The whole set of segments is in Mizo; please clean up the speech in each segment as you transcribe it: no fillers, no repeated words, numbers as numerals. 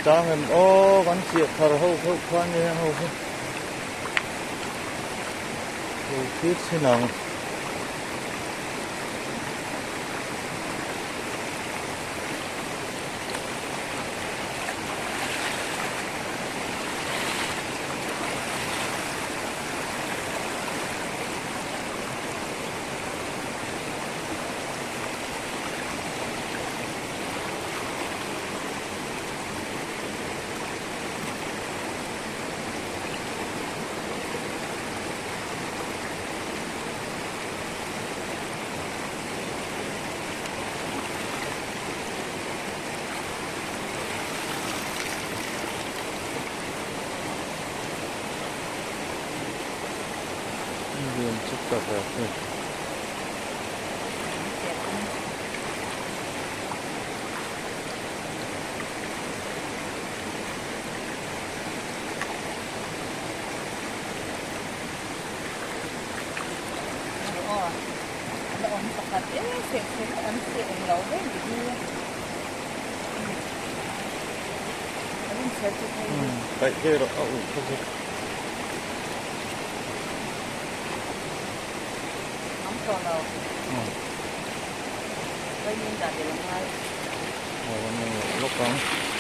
Chang em aw kan chiah thar ho pheuh khan nia heng ho hi lo thlir chhin ang. Lian chu ka ve hei. Kaih ve rawh a ulh kha chu.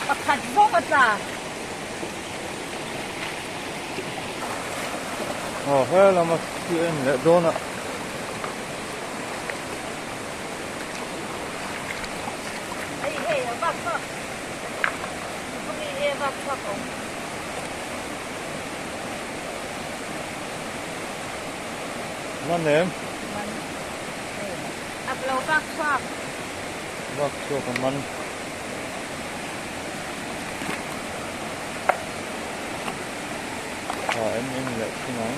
Pakhat zawng a tla. Aw he lama khi a en leh dawn a. Hei hei a vak vak. Hei e vak vak awm. Man em? Man. Ak lo vak chhuak. Vak chhuak a man. Tha em em leh thin ang.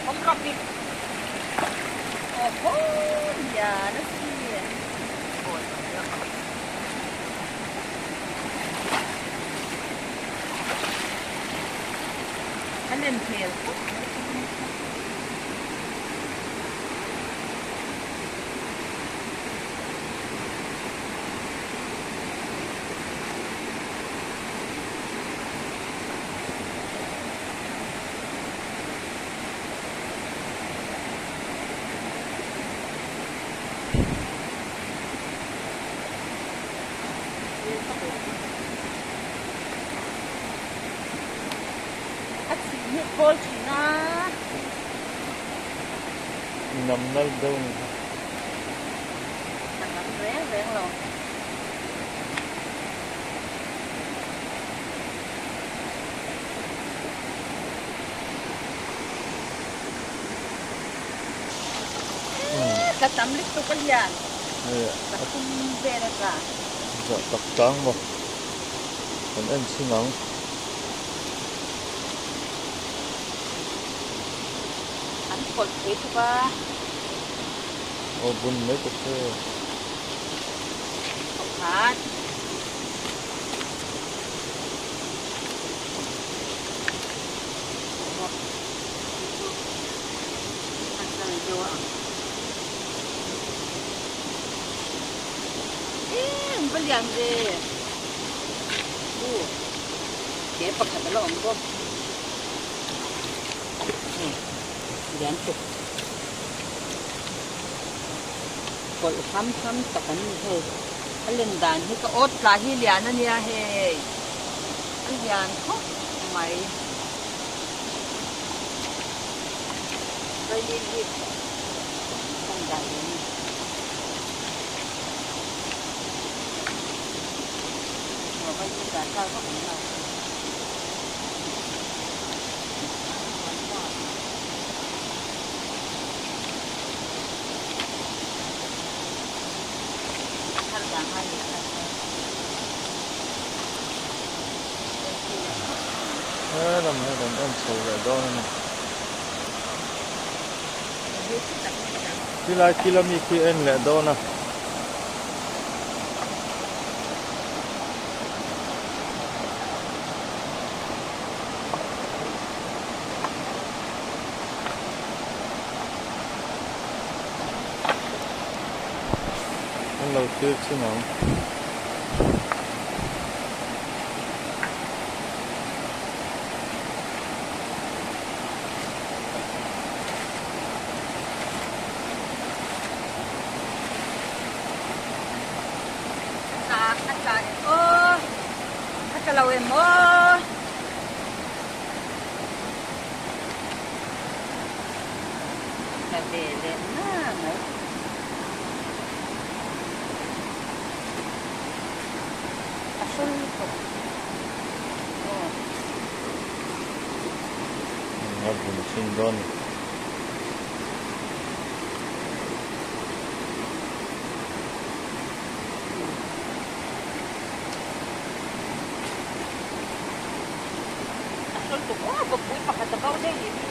Awm rawk bik. Aww lian a si. A len hmel khawp mai. A chhih hi khawl thin a. Nam nal deuh ni kha. Ka nam reng reng lo. Ka tam lutuk a hian ka thum vel a tla. Zah tak tlang maw kan en chhin ang. An kawlh thei tuk a. Aw bun mai ta che. Pakhat. Em va lian ve u ke pakhat a la awm bawk lian tuk kawlh ham ham tak an ni hei a len dan hi ka awt tla hi lian a nia hei a lian khawp mai. Violin hi kan dah ve a ni. Aw violin dah tlak vak awm lo. A thar dah ngai leh kha. He lam hi rawn en chho leh dawn a ni. Khilai thil ami khi en leh dawn a. lo thlir chin ang. Tla a tla em aw a tla lo em aw. Tla ve leh na mai. A hrawl lutuk aw. A bun chhin dawn a ni. A hrawl tuk aw bawkpui pakhat a bo daih nih hi.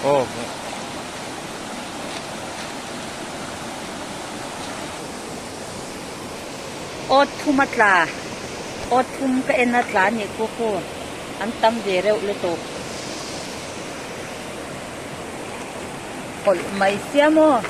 Aw. Awt thum a tla awt thum ka en a tla nih khu khu an tam ve reuh lutuk. Pawlh mai sia maw.